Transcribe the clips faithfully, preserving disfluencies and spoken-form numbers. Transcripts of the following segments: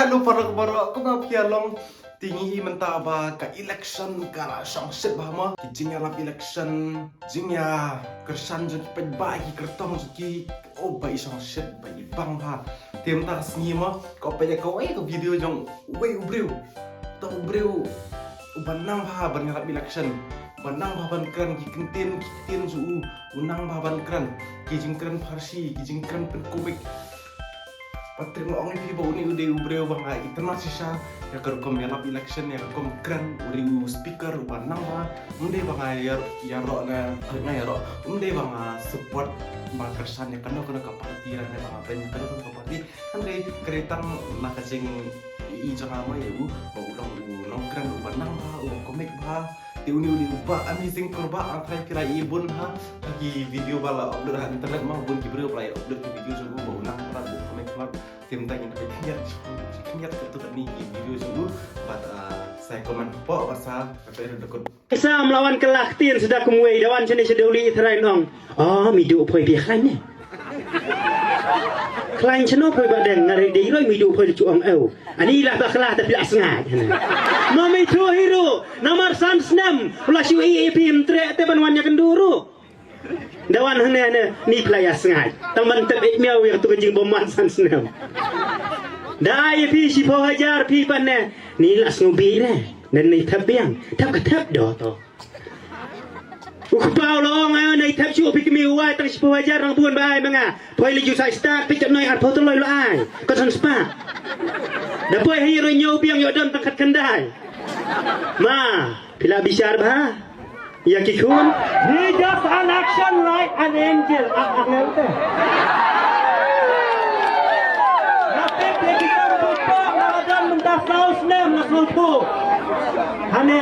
Hello para baroh, kumno phi ïa long? Te ngi i mynta ba ka election ka la shong shit bha mo. Ki jingïalap election, jingïakyrshan jong ki paidbah, ki kyrtong jong ki, oh ba i shong shit, ba i bang bha. Te mynta ka sngi mo, ko peit ïa kawei ka video jong uwei u briew. To u briew uba nang bha ban ïalap election, uba nang bha ban kren ki ktien, ki ktien jong u, u nang bha ban kren ki jingkren pharshi, ki jingkren pynkomik. Patrick, nga ong ïa phi ba une u dei u briew ba nga itynnad shisha ïa ka rukom ïalap election, ïa ka rukom kren, u dei u speaker uba nang bha. Ym dei ba nga ïa, ïaroh na, nga ïaroh, ym dei ba nga support ba kyrshan ïa kano kano ka party, ne ba nga beiñ ïa kano kano ka party. Hynrei ka dei tang na ka jing i jong nga ma ïa u ba u long u nongkren uba nang bha, uba komik bha. Te une u dei u Bah Amazing Kurbah, nga tharai phi la i bun ha, ha ki video ba la upload ha internet ma, bun ki briew ba la upload ki video jong u ba u nang palat, ba u komik palat. Te mynta ngin peit khyndiat, khyndiat katto katne ki video jong u bad, ah, sa comment hapoh bad sa peit da kut. Sa mlawan ka la ktien sa da kumwei, da wan shane sha Dewli i tharai nong. Oh, mi duh phoi phi khlaiñ ne. Khlaiñ shano phoi ba deng, nga dei roi mi duh phoi da chu ong ew. Ani la bakla te phi la sngaid. Mo mi thu hi ruh, namar san snem, u la shu i i phi ym treh te ban wan ïakynduh ruh. Da wan hangne ne, ni phi la ïa sngaid. Tang ban tep ïa miaw ïa katu ka jingbymman san snem. Da ai ïa phi shiphew hajar phi pat ne, ni la sngew bih re. Nen ni thep biang, thep ka thep doh to. U kpa u la ong, "Ai, nai thep shuh phi kmie u wai tang shiphew hajar nang bun ba ai ma nga." Poi leit ju sai start, peit katno arphew tylli u la ai. Ka san spah. Da poi ha ïa roi ñiew biang ïoh don tang khatkhyndai. Ma, phi la bishar bha ïa ki khun. He just an action like an angel. An angel te. Nga tip ïa ki kam pynpaw, nga la don mynta saw snem nga sngewthuh. Hangne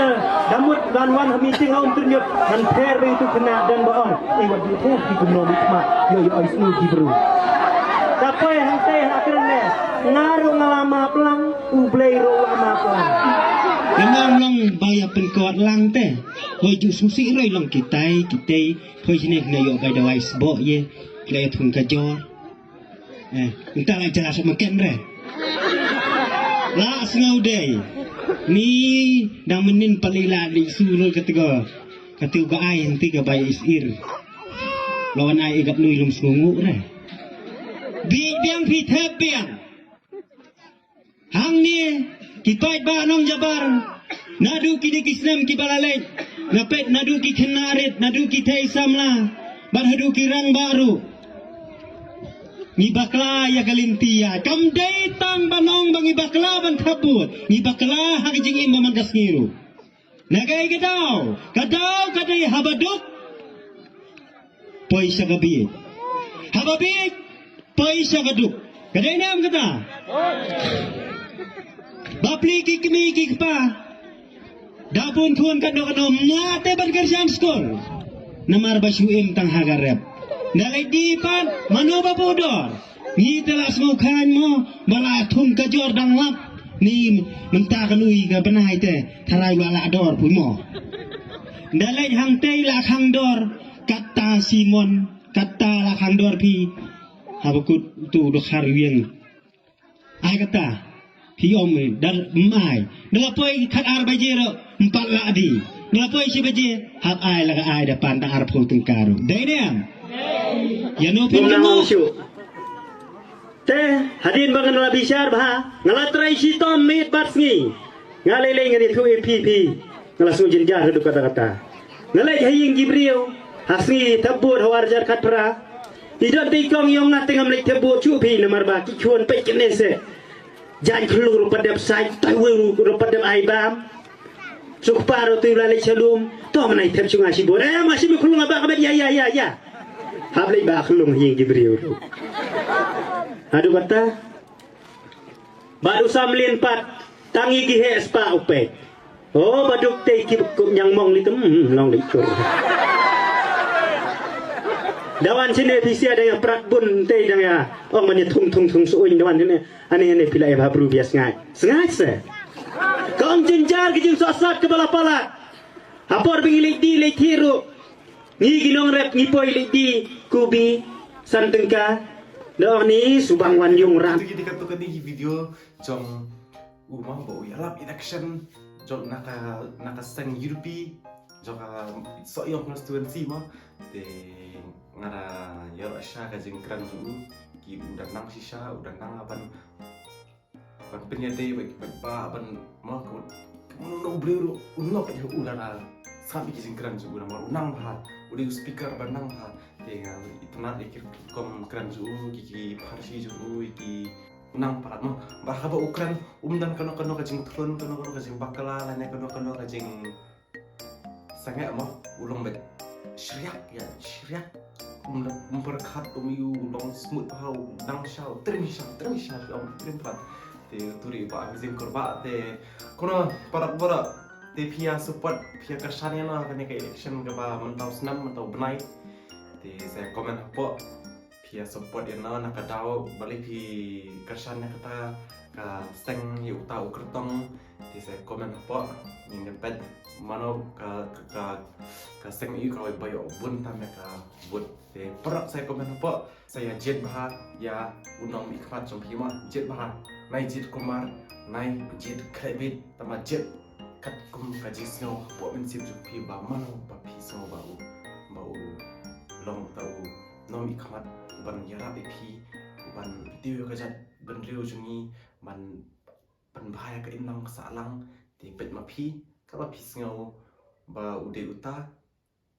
da mut ban wan ha meeting ha Umtyrñut, ngan pher ba itu khynnah don ba ong, "Ei, wat ju pher, ki kumno mut ma, ïoh ïoh ai snu ki bru." Ka poi hangtei ha kren ne, nga ruh nga la map lang, U Blei ruh u la map lang. Nga ong long ba ïa pynkot lang te. Hoi ju sngewsih roi long kitai, kitai. Hoi sini kena ïoh bai dawai sboh ye. Kena ïa thung ka jor. Eh, nta la jala sa makan re. La sngew dei. Ni dang mynnin pali la di surul kata ka. Kata ka ai hynti ka bai is ir. Lawan ai i gap nui lum sngew ngu re. Bi biang phi thep biang. Hangne ki paidbah nong Jabar, naduh kine ki snem kiba la leit, nga peit naduh ki khynnah rit, naduh ki thei samla, bad haduh ki rangbah ruh. Ngi bakla ïa ka lynti ïa. Kam dei tang ban ong ba ngi bakla ban thap vote, ngi bakla ha ka jingim ba man ka sngi ruh. Na kaei ka daw? Ka daw ka dei haba duk, poi sha ka bieit. Haba bieit, poi sha ka duk. Ka dei ne em kata? Bapli ki kmie ki kpa, da bun khun katno katno, mna te ban kyrshan skul. Namar ba shu im tang ha ka rep. Da leit die pat, mano ba buh dor? Ngi te la sngewkhlaiñ mo, ba la thung ka jor dang lap. Ni mynta ka nui ka bnai te, tharai la la dor phi mo. Da leit hangtei la khang dor, kata Simon, kata la khang dor phi. Habakut tu dokhar wieng. Ai kata, phi ong me, dar mai. Da la poi khat ar baje ro, empat la di. Da la poi shi baje, hap ai la ka ai da pan da arphew tyngka ro. Dei ne em? Ïa no phi. Bym nang ong shuh. Te, hadien ba nga la bishar bha, nga la trai shitom miet bad sngi. Nga lei lei ngan ïathuh ïa phi phi. Nga la sngew jynjar haduh katta katta. Nga leit ha ïing ki briew, ha sngi thep vote ha u ar hajar khatphra. I don te i kong ïong nga te ngam leit thep vote shuh phi namar ba ki khun peit kine se. Jan khlung ruh pat dep sai, tai wei ruh pat dep ai bam. Suk paro tu la leit sha lum, to mynai thep shu nga shi vote. Eh, ma shi mi khlung ba ka bet ïa, ïa, ïa, ïa. Hap leit ba khlung ha ïing ki briew ruh. Haduh katta. Bad u samlin pat, tang i ki heh spah u peit. O, ba duk tei ki kup ñiang mong li tum, hmm, long li tur. Da wan shine phi sia dang ïa prat bun tei dang ïa. Ong man ïa thung, thung, thung suiñ da wan shine. Ane, ane phi la ïa bha bru bia sngaid. Sngaid se. Ka ong jynjar ki jingsohsat kaba la palat. Ha por ba ngi leit die leit thied ruh. Ngi ki nongrep ngi poi leit die, kubi, san tyngka. Dong ni subang wan yung ran. Itu kita tu kani video jong u ma ba u ïalap election jong na ka na ka seng U D P jong ka Sohiong constituency ma. Te nga da ïoh sha ka jingkren jong u, ki u da nang shisha, u da nang ban ban pynïadei ba ki paidbah ban ma ko. Kumno u briew ruh u nang pat u da na sngap ïa ki jingkren jong u, namar u nang bha, u dei u speaker ba nang bha. Te nga itynnad ïa ki rukom kren jong u, ki ki pharshi jong u, ïa ki u nang pat ma. Ba haba u kren um don kano kano ka jingthrun, kano kano ka jingbakla lane kano kano ka jing sangeh ma, u long bad shriak ïa shriak. Um da um pyrkhat um ïoh u long smooth bha, u nang sha u trim sha trim sha sha um trim pat. Te tu ri ba amazing kurba te kumno para para te phi ïa support, phi ïa kyrshan ïa na kane ka election kaba mynta u snem mynta u bnai. Te sa comment hapoh phi ïa support ïa na na ka daw balei phi kyrshan ïa kata ka seng ïa uta u kyrtong. Te sa comment hapoh, ngin peit mano ka ka ka, ka seng ïa ka ba ïoh bun tam ïa ka vote. Te para sa comment hapoh, sa ïa jied bha ïa u nongmihkhmat jong phi ma, jied bha. Nai jied kumar, nai jied khlebit, tangba jied katkum ka jingsngew hapoh mynsiem jong phi ba mano ba phi sngew ba u ba u long uta u nongmihkhmat ban ïarap ïa phi, ban tiew ïa ka jaitbynriew jong ngi, ban pynbha ïa ka imlang ka sahlang. Te peit ma phi kaba phi sngew ba u dei uta.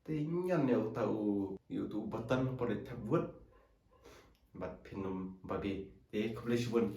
Te ñion ïa uta u ïa uta u button hapoh dei thep vote. Bad phin ym babe. Te khublei shibun.